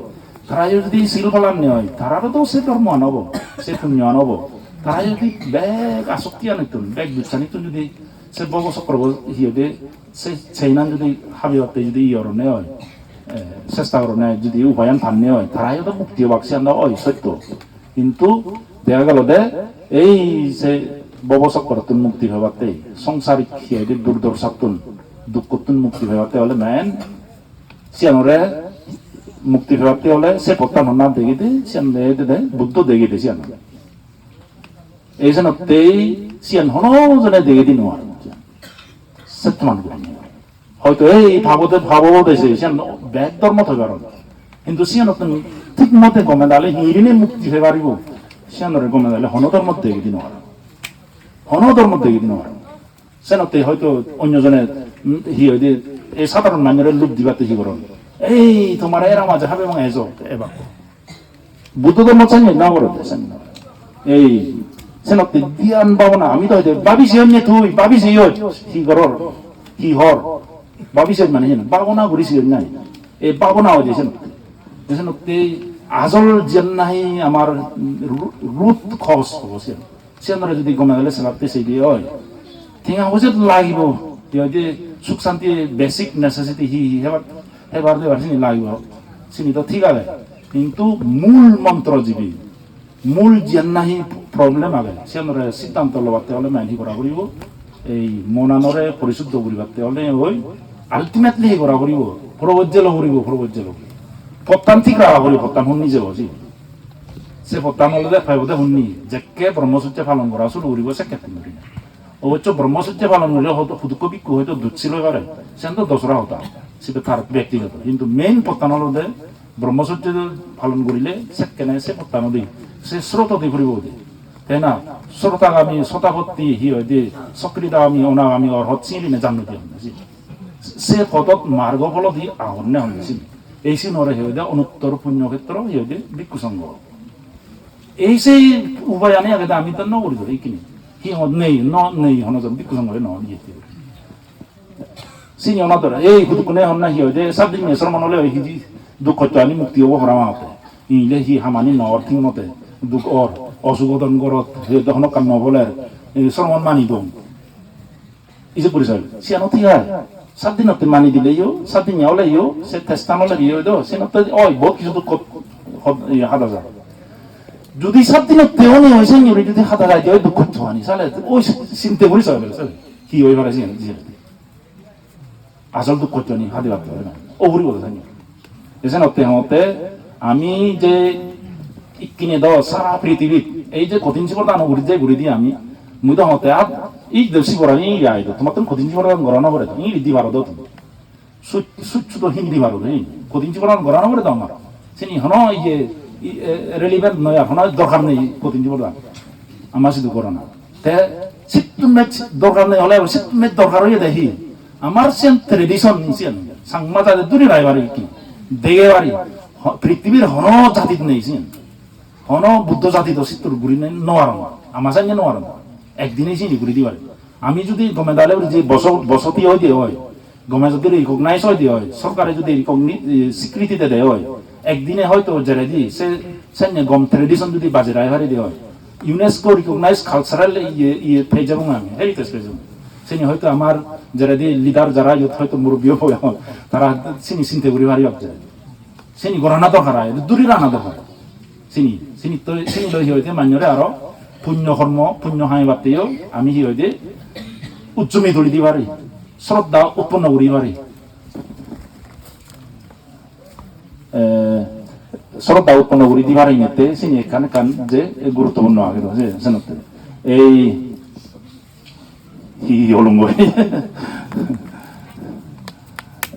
tarayo judi sil palanne oi, tararo do se dhormoan obo, se punyoan obo. Tarayo judi bek asoktianittun, bek dussanittun judi se bhobo sokrobo hi hoide se, seinan judi habibatte judi iye goronne oi, eh, chesta goronne judi upayan panne oi, tarayo do mukti obak, siyan do oi sotto. Hintu dega gelo de ei se bhobo sokkorottun mukti pebatte, songsarik hi hoide durdorshattun, dukkottun mukti pebatte ole main siyanore mukti pebatte ole se pottan honna degede, siyan degede de, Buddho degede siyan. Ei senottei siyan hono jone degedi no ar. Settoman gurinei. Hoito ei pabo de, pabo de se, siyan bek dhormo thoi paron. Hintu siyanottun thik mote gome dale hirinei mukti pei paribo, siyanore gome dale hono dhormo degedi no paron. Hono dhormo degedi no paron. Senotte hoito onyo jone, mm, hi hoide, ei sadharon manjore lub dibatte hi goron. Ei tomare era maje habe mang ejo, ebak. Buddho dhormo senne na gorode, senne na gorode. Ei, senotte dhyan bhabona, ami to hoide, bhabi siyonne tui, bhabi siyon, hi goror, hi hor, bhabi siyon mane hi, bhabona guri siyon nai. Ei bhabona hoide senotte. Senotte ajol jiyan nahi amar ru-, root cause hobo siyan. Siyanore jodi gome dale selatte seide oi, tenga poisa lagibo, hi hoide suk santi basic necessity hi hi hebar, hebar debar sini lagibo, sini to thik age. Hintu mul montro jibe, mul jiyan nahi problem age, siyanore siddhanto lobatte ole main hi gora puribo, ei monanore porisuddho guribatte ole oi ultimately hi gora puribo, probojje lo puribo, probojje lo. Pottan thik raga puribo, pottan honni jebo ji. Se pottan olode pebode honni, jekke brahmacharya palon gora suru guribo sekkettun guri. Obosso brahmacharya palon gorile hoito hudukko bhikkhu hoito dujsil oi pare, sen to dosra hoda, sibe tar bektigoto. Hintu main pottan olode brahmacharya palon gorile sekkene se pottan odi, se srotodi puribo odi. Te na, srotagami, sotapatti, hi hoide, sokridagami, onagami, orhot siline janno di honne si. Se podot margo pholodi agonne honne si. Ei sinore hi hoide onuttor punyo khetro hi hoide bhikkhu songho. Ei sei ubayani agede ami to no guri do ikkini. Hi hot nei, no nei hono jon bhikkhu songho no iye. Sini ona dore, ei hudukkune honna hi hoide, sat din me sromon ole oi hiji duk hosto ani mukti obo hora ma hote. Ile hi hamani nor thik mote, duk or, osugodon gorot, hi hoide hono kam no boler, ei sromon mani dong. Ije porisoy, siyan o thik age. Sat dinotte mani dileyo, sat din oleyo, se testan oleyo do, senotte oi, bohut kisu duk hot-, hot-, iye hada jai. Judi sat dinotte one oi, sen judi hada jai de oi duk hotto ani, sale oi sinte porisoy bele, sale. Hi oi pare siyan, siyan. Asol duk hotto ani, hadi bab oi na. O poribo do sen. Esen hotte hotte ami je ikkine do sara prithibit ei je kothin sibor dan guri je guri di ami, mui do hotte ar ei je sibor ani ai do, tomattun kothin sibor dan gorana pore do, ei di paro do tumi. Suc-, succu do hindi paro do, ei kothin sibor dan gorana pore do amar. Sini hono iye, i-, e, relevant noi ar, hono dorkar nei kothin sibor dan. Ama sidu gorana. Te sittun mej dorkar nei hole, sittun mej dorkar oye de hi? Amar siyan tradition siyan. Changma jade duri rai pari ki? Dege pari. Ho-, prithibir hono jatit nei siyan. Hono Buddho jati do sittur guri nei, no paron. Ama sanye no paron. Ekdine sini guri di pari. Ami judi gome dale uri je boso-, bosoti oi de oi, gome jodi recognize oi de oi, sorkare jodi recogni-, eh, swikriti de de oi, ekdine hoyto jeredi se senne gom tradition jodi bajei rakhei pari de oi, UNESCO recognize cultural iye, iye pei jabong ami, heritage pei jabong. Sini hoyto amar jeredi leader jara iyot hoyto murubbi obo agon, tara sini sinte guri pari jeredi. Sini gorana dorkar age, duri rana dorkar. Sini, sini to, sini loi hi hoide manjore aro punyo kormo, punyo hamibatteyo ami hi hoide ujjumi tuli di pari, sroddha utponno guri pari. Eh, sroddha utponno guri di pari ngette sini ekkan ekkan je guruttopurno age do, je senotte. Ei Hi holung goi?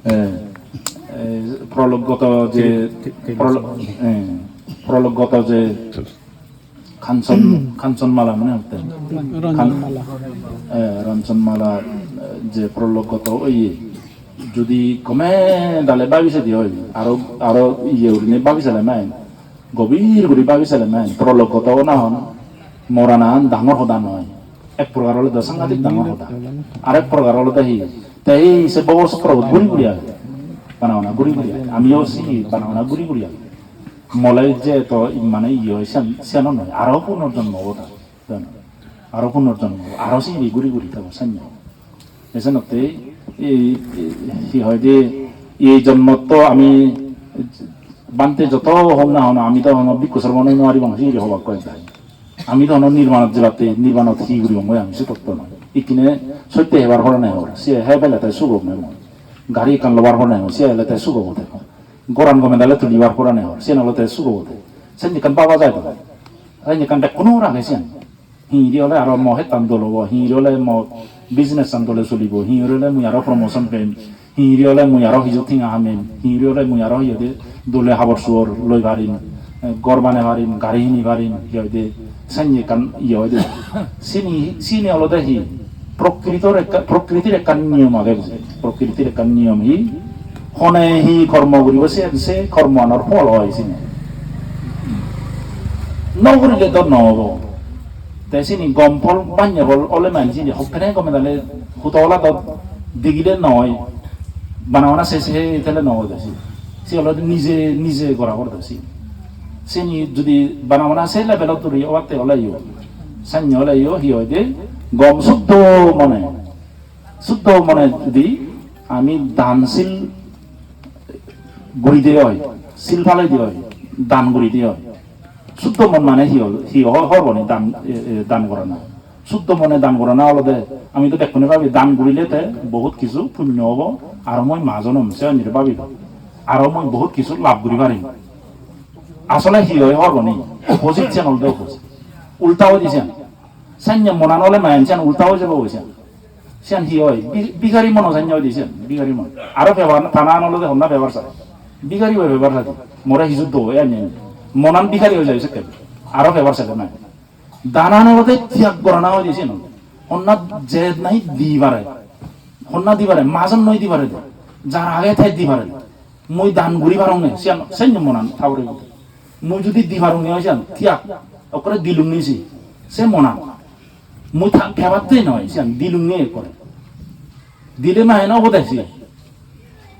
Eh, eh, prologgoto je, Ti-, ti-, ti-, prolo-, eh, prologgoto je Kanchan, Kanchanmala mone hotte. Kan-, Ranjanmala. Eh, Ranjanmala, eh, je prologgoto oye. Judi gome dale babi sedi oi, aro, aro iye gurinei babi sele nai. Gobir guri babi sele nai, prologgoto na hon, moranagan dangor hoda noi. Ek prokar olode sangadik dangor hoda. Arek prokar olode hi? Te ei se bhobo chokkorot guri guri age. Bana bana guri guri age. Amiyo si bana bana guri guri age. Mole je to mane iye oi siyan, siyan noi. Aro punorjonmo obo ta. Aro punorjonmo obo. Aro si guri guri thebo sanyo. Esenotte ei, ei, hi hoide, ei jonmot to ami bhante joto hok na hono, ami to hono bhikkhu sromon oi no paribong, siri hobak hoi jai. Ami to hono nirbanot jelatte, nirbanot hi guribong goi ami, se totto noi. Ikkine sotte hebar porane hor, se he pele te suk obo ne mui. Gari ekkan lobar porane hor, se hele te suk obo te. Goran gome dale tulibar porane hor, siyan olode suk obo te. Sen ekkan baba jai do. Sen ekkan bekkuno rage siyan. Hingiri ole aro mo hettan dol obo, hingiri ole mo business an dole solibo, hingiri ole mui aro promotion pem, hingiri ole mui aro hiju tenga hamem, hingiri ole mui aro hi hoide dole habor subor loi parim, eh, ghor banei parim, gari hini parim, hi hoide, senne ekkan iye hoide. Sini, sini olode hi? Prokritor ekka-, prokritir ekkan niyom age buji. Prokritir ekkan niyom hi? Hone hi kormo guribo se, se kormo anor phol oi sini. No gurile do no obo. Te sini gom phol, banye phol ole mane sini hokkene gome dale huto ola do digile noi. Bana bana se se tele no obo sini. Se olode nije, nije gora porede sini. Sini judi bana bana se level ot duri obatte ole yo, senne ole yo hi hoide gom suddo mone. Suddo mone judi ami dan sil guri de oi, sil palei de oi, dan guri de oi. Suddo mon mane hi hol, hi hor, hor boni dan, e, e, dan gorana. Suddo mone dan gorana olode, ami to bekkune babi dan gurile te bohut kisu punyo obo, aro mui majon om se onire babi. Aro mui bohut kisu lab guri parim. Asole hi oi hor boni, opposite siyan olode opposite. Ulta oi di siyan. Senne monan ole mayan siyan ulta oi jebo oi siyan. Siyan hi oi? Bi-, bigari mono senne oi di siyan, bigari mon. Aro pebar, tana an olode honna pebar sai. Bigari oi pebar sai. More hiju do, e anni. Monan bigari oi jai sekke. Aro pebar sai na. Danan olode tiyag gorana oi di siyan. Honna je nahi di pare. Honna di pare, majon noi di pare de. Jar age te di pare de. Mui dan guri parong ne, siyan, siyan monan thabore guri. Mui judi di parong ne, siyan, tiak, okkore dilung ne si, se monan. Mui ta-, thebatte noi, siyan, dilung ne okkore. Dile ma heno obode si.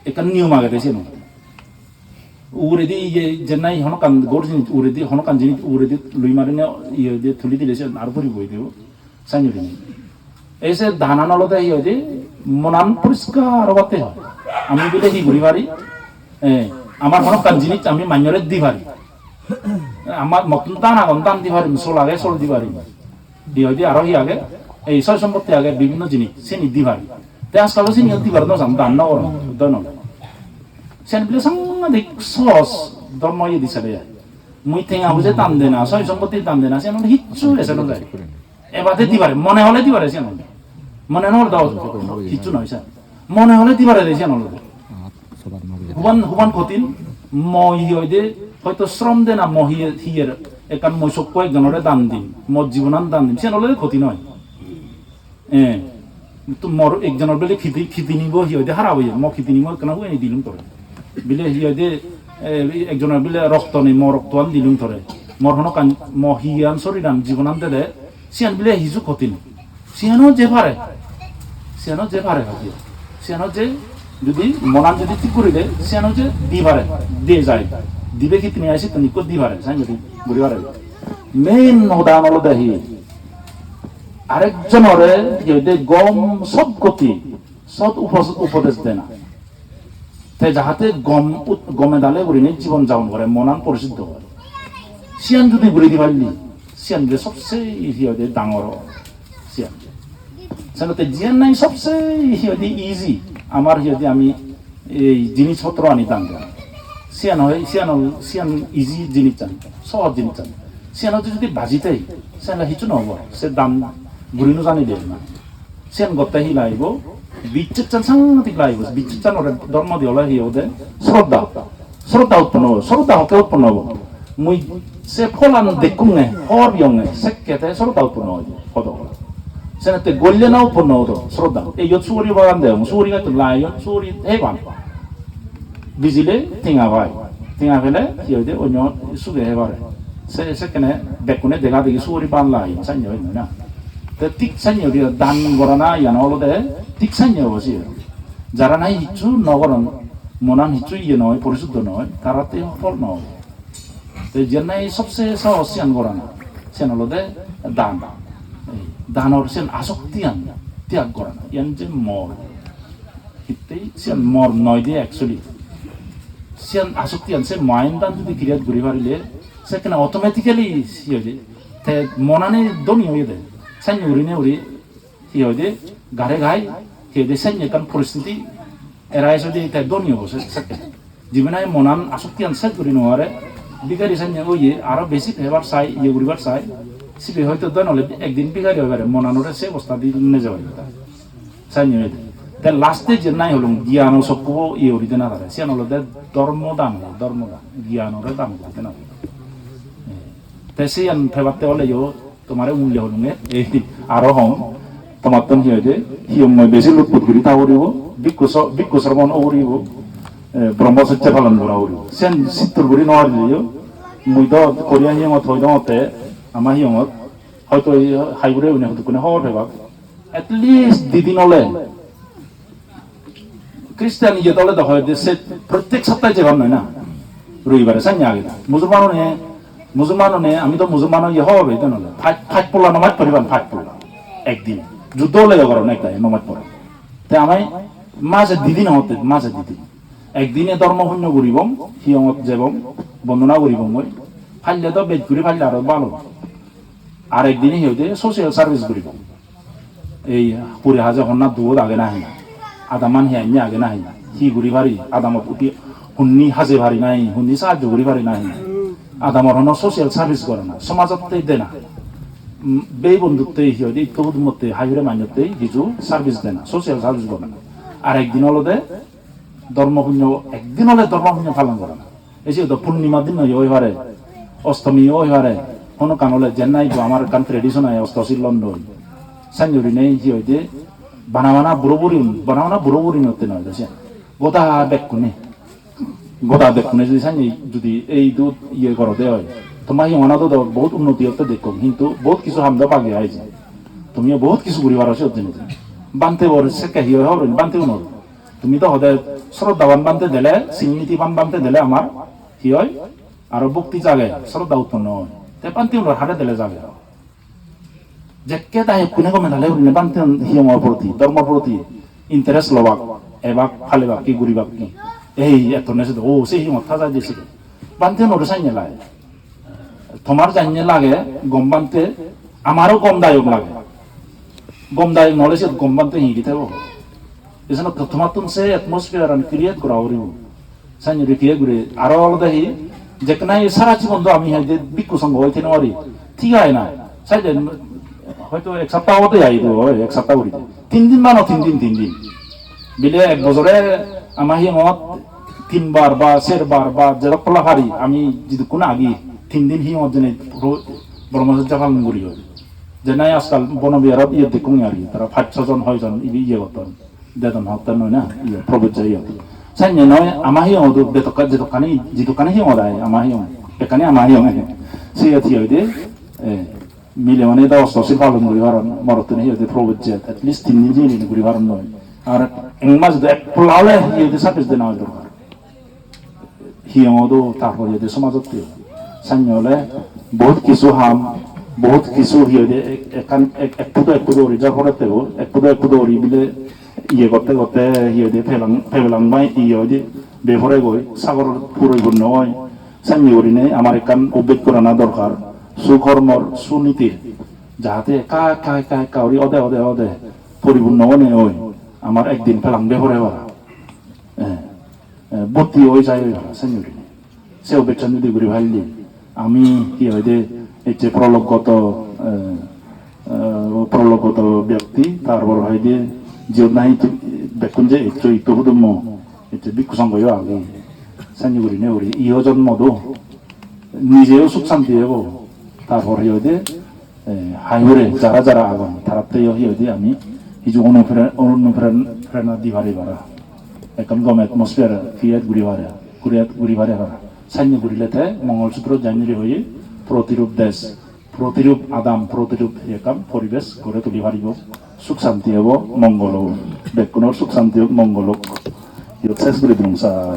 Ekkan niyom agede siyan. Uguredi iye, jennai honokkan gor jinis, uguredi honokkan jinis, uguredi loi marine, iye de tuli dile siyan, aro puribo idu. Sanjuri nei. Ei se danan olode hi hoide, monan poriskar obatte hoi. Ami bile hi guri pari? Eh, amar hono ekkan jinis ami manjore di pari. Amar mottun dan agon, dan di pari, sol age, sol di pari. Hi hoide, aro hi age? Ei soy sompotti age, bibhinno jinis, sini di pari. Te ajkalo sini di pari no san, dan no goron, doi no. Sen bile sangadik sohoj dhormo iye di sade ai. Mui tenga poije dan dena, soy sompotti dan dena, sen hissu ese no jai. Ebade di pare, mone hole di pare siyan olode. Mone no hole do hissu noi siyan. Mone hole di pare de siyan olode. Huban, huban kotin, mo hi hoide, hoito srom dena mo hi, hiyer, ekkan mui sokko ekjonore dan dim, mo jibonan dan dim, siyan olode kotin noi. Eh, to mor ekjonor bile kidney, kidney bo hi hoide harap oye, mo kidney bo ekkana hueni dilung tore. Bile hi hoide, eh, ekjonor bile rokto nei, mo roktoan dilung tore. Mor honokkan, mo hiyan soriran jibonan dede, siyan bile hiju kotin. Siyano je pare. Siyano je pare hoide. Siyano je judi monan judi thik guri de, siyano je di pare, di jai. Dibe kidney ai sittun ikko di pare, sai judi guri pare. Main hodan olode hi? Arekjonore hi hoide gom sodgoti, sod upos-, upodes dena. Te jahate gom ut-, gome dale gurinei jibon japon gore, monan porisuddho oi. Siyan judi guri di parli, siyan je sobse hi hoide dangor oi. Siyan. Senotte jiyan nahi sobse hi hoide easy, amar hi hoide ami ei jinis potro ani dan dan. Siyan oi, siyan ol-, siyan easy jinis an, sohoj jinis an. Siyan oi judi baji thai, siyan ole hissu no obo. Se dan guri no jani de na. Siyan gotte hi lagibo? Bichchechan sangadik lagibo. Bichchechan ore dhormo di ole hi ode? Sroddha. Sroddha utponno obo. Sroddha hokke utponno obo? Mui se pholan dekkunge, hobor peyonge, sekke te sroddha utponno obo. Hodo. Senette golle na utponno obo sroddha. Ei iyot suguri bagan degong, suguri gacchun lagiyon, suguri heban. Bijile tenga pai. Tenga pele hi hoide onyo suge hei pare. Se, sekkene bekkune dega degi suguri ban lagiyon, sannye oye na. Te thik sannye guri dan gorana iyan olode thik sannye obo siye. Jara nahi hissu no goron, monan hissu iye noi, porisuddho noi, taratte phol no obo. Te jiyan nahi sobse sohoj siyan gorana, siyan olode dan. Ei danor siyan asoktiyan tyag gorana, iyan je mor. Hittey siyan mor noi de actually. Siyan asoktiyan se mind-an judi create guri parile, sekkene automatically hi hoide, te monani dhoni oyede. Sannye gurine guri hi hoide, gare gai, hi hoide, sannye ekkan poristiti arise hoide te dhoni obo se-, sekke. Jibe nahi monan asoktiyan set guri no pare, bigari sannye oye, aro besi pebar sai, iye guribar sai, sibe hoito dhon ole ekdin bigari oi pare, monanore se obosta di neje pare. Sannye oye. Te last-e je nahi holung, giyano sokkubo iye guri dena tare. Siyan olode dhormo dan, dhormo dan. Giyanore dan guri dena tare. Te siyan pebatte ole yo, tomare ulle holunge, ei aro hom, tomattun hi hoide, hiyong noi besi lutput guri tha puribo, bhikkhu so-, bhikkhu sromon o puribo, eh, brahmacharya palon gora puribo. Siyan sittur guri no parileyo, mui do Korea hiyongot hoi dongotte, ama hiyongot, hoito ei hai guri une hudukkune hobor pebak. At least di din ole. Christian iyot olode hoide se prottek saptahe jeban noi na. Roibare sannye age. Musulman one, Musulman one, ami do Musulman oye hobe den ole. Pach, pach polla namaj poriban, pach polla. Ekdin. Juddo ole goron ek dagi namaj poron. Te ami mase di din hotte, mase di din. Ekdine dhormo punyo guribong, hiyongot jebong, bondona guribong goi. Palle do bej guri palle aro bhalo. Ar ekdine hi hoide social service guribong. Ei puri haje honna duot age nahi, adaman hi anye age nahi, hi guri pari, adamot uti hunni haje pari nahi, hunni sahajjo guri pari nahi, adamor hono social service gorana, somajotte dena, mm, bei bondhutte hi hoide, itto hudummotte, hai hure manjotte hissu service dena, social service gorana. Ar ekdin olode dhormo punyo, ekdin ole dhormo punyo palon gorana. Ei se do purnima din oi pare, ostomi oi pare, hono ekkan ole jen nahi do amar ekkan tradition age ostosil london. Sannye gurinei hi hoide bana bana buro buri, bana bana buro buri notte noi do siyan. Goda bekkune. Goda bekkune judi sanye judi ei idu iye gorode oi, toma hiyonganot do bohut unnoti otte dekkong, hintu bohut kisu ham do bagi age. Tumiyo bohut kisu guri paro siyot jeinei. Bhante bor sekke hi oi hobor ni, bhante unor. Tumi do hode sroddhaban bhante dele, singnitiban bhante dele amar hi oi? Aro bhokti jage, sroddha utponno oi. Te bhante unor hare dele jage. Jekke dayokkune gome dale gurinei bhante un hiyongor proti, dhormor proti interest lobak, ebak, palebak ki, guribak ki. Ei ettonne sede, o, se hiyongot tha jai de sede. Bhante unore sanye lai. Tomar janye lage gom bhante, amaro gom dayok lage. Gom dayok nole siyot gom bhante hi gite bo. Isano to-, tomattun se atmosphere an create gora poribo. Sanye guri create guri. Aro olode hi, jekkene sara jibon do ami hoide bhikkhu songho oi thei no pari. Thik age na? Saide hoito ek sapta ode ai do, oi, ek sapta guri. Tin din mano, tin din, tin din. Bile ek bojore ama hiyongot tinbar ba serbar ba jedok pola pari ami jidukkun agi tin din hiyongot jene ro-, Brahmacharya palon guri oi. Jenai ajkal Bono Biharot iye dekkong ari, tara pach sojon hoijon ibe iye gotton. Dedon hotte noi na, iye, probojja iye. Sanye noi, ama hiyongot do betokka, jedokkani, jidokkani hiyongot ai, ama hiyong. Bekkani ama hiyong ai. Siyot hi hoide, eh, mile mane do osto sil palon guri paron, morottune hi hoide probojja, at least tin din jini guri paron noi. Ar ek mas do ek pola ole hi hoide service dena oi dorkar. Hiyongot do, tarpor hi hoide somajotte. Sanye ole bohut kisu ham, bohut kisu hi hoide ek-, ekkan ek-, ek pudo ek pudo guri jar porette bo, ek pudo ek pudo guri bile iye gotte gotte hi hoide pelang, pelang bai iye hoide beporegoi, sagor puripunno oi. Sanye gurinei amar ekkan ubbej gorana dorkar. Sukormor, sunitir. Jahate ekka, ekka, ekka, ekka guri ode, ode, ode puripunno one oi. Amar ekdin pelang bepore para. Eh, eh, botti oi jai oi para, sanye gurinei. Se ubbejchan judi guri palle, ami hi hoide, ecche prologgoto, eh, eh, prologgoto byakti, tarpor hoide, jiyot nahi tu-, bekkun je eccho itto hudummo, ecche bhikkhu songhoyo age, sanye gurinei guri, iho jonmo do, nijeyo suk santi ebo, tarpor hi hoide, eh, hai hure jara jara agon, taratteiyo hi hoide ami hiju onupre-, onuprerona di pari para. Ekkan gom atmosphere create guri pare, create guri pare para. Sanye gurile te Mongol Sutro janjuri hoye protirup des, protirup adam, protirup ekkan poribesh gori tuli paribo. Suk santi ebo, mongol obo. Bekkunor suk santi ok, mongol ok. Iyot ses guri dilung sa.